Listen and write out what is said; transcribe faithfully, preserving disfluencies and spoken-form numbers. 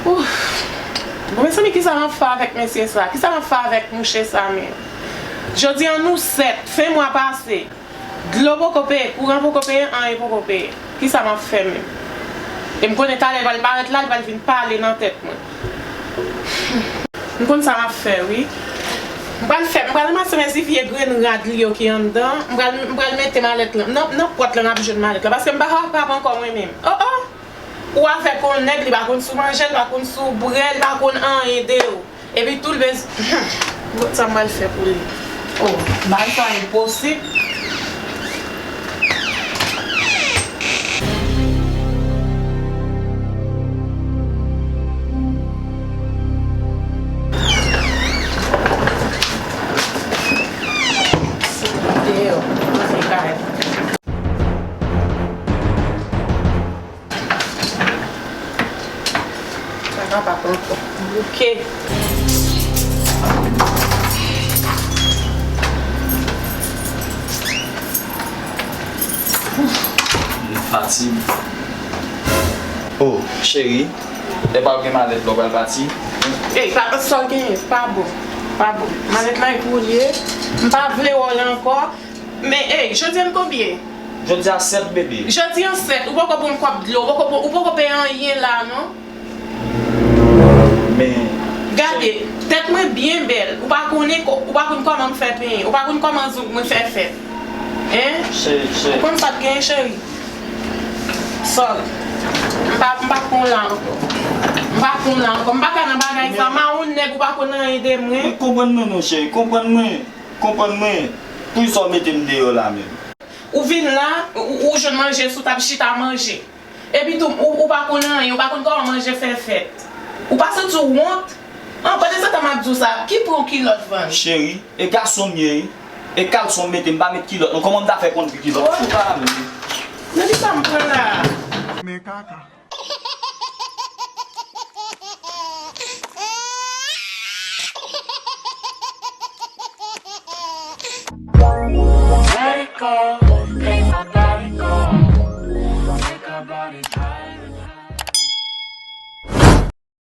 Ouf. Bon, mezanmi, kisa m ap fè avèk mesye sa? Kisa m ap fè avèk mouche sa menm? Jodi an nou sèt, fen mwa pase. Dlo poko peye, kouran poko peye, anyen poko peye. Kisa m ap fè menm? E m konnen talè l pral parèt la, l pral vin pale nan tèt mwen. M konn sa m ap fè, wi. M pral fè, m pral ranmase men zi vye grenn rad li yo ki anndan. M pral, m pral mete malèt lan. Nan, nan pòt la, n ap jwenn malèt la. Paske m pa kapab ankò mwen menm. Oh, oh! Ou avèk yon nèg, li pa konn si w manje, li pa konn si w bwè, li pa konn anyen de ou. Epi tou l bez-, hmm, gad sa m pral fè pou li. Oh, bagay sa enposib. Deyò, antre kay. Sa ka pa pran kòb bouke. Fatig. Oh, cheri, epa w gen malèt la, w pral pati? Ey, pa, sa w genyen, pa bon. Pa bon. Malèt lan e pou w li ye. M pa vle wè w la ankò. Men, ey, jodi a n konbyen? Jodi a sèt, bebe. Jodi a sèt, ou poko ban m kòb dlo, ou poko, ou poko peye anyen la, non? Men. Gade, tèt mwen byen bèl. Ou pa konnen ko-, ou pa konn kòman m fè penyen. Ou pa konn kòman zoug mwen fè fèt. Hein? Cheri, cheri. Ou konn sa k genyen, cheri? Sorry. M pa, m pa konn la ankò. M pa konn la ankò. M pa ka nan bagay sa. Mawon nèg, ou pa konn anyen de mwen. Men konprann mwen non, cheri. Konprann mwen. Konprann mwen. Poukisa w mete m deyò la menm? Ou vin la, ou, ou jwenn manje sou tab, chita manje. Epi tou, ou, ou pa konn anyen, ou pa konn kòman manje fè fèt. Ou pa santi w wont? An, pandan se tan m ap di w sa, ki pri w kilòt vann? Cheri, e gason m ye, wi. E kalson m mete, m pa met kilòt non. Kòman m ta fè konn pri kilòt? Fou pa vle. Nan kisa m pran la? Men kaka.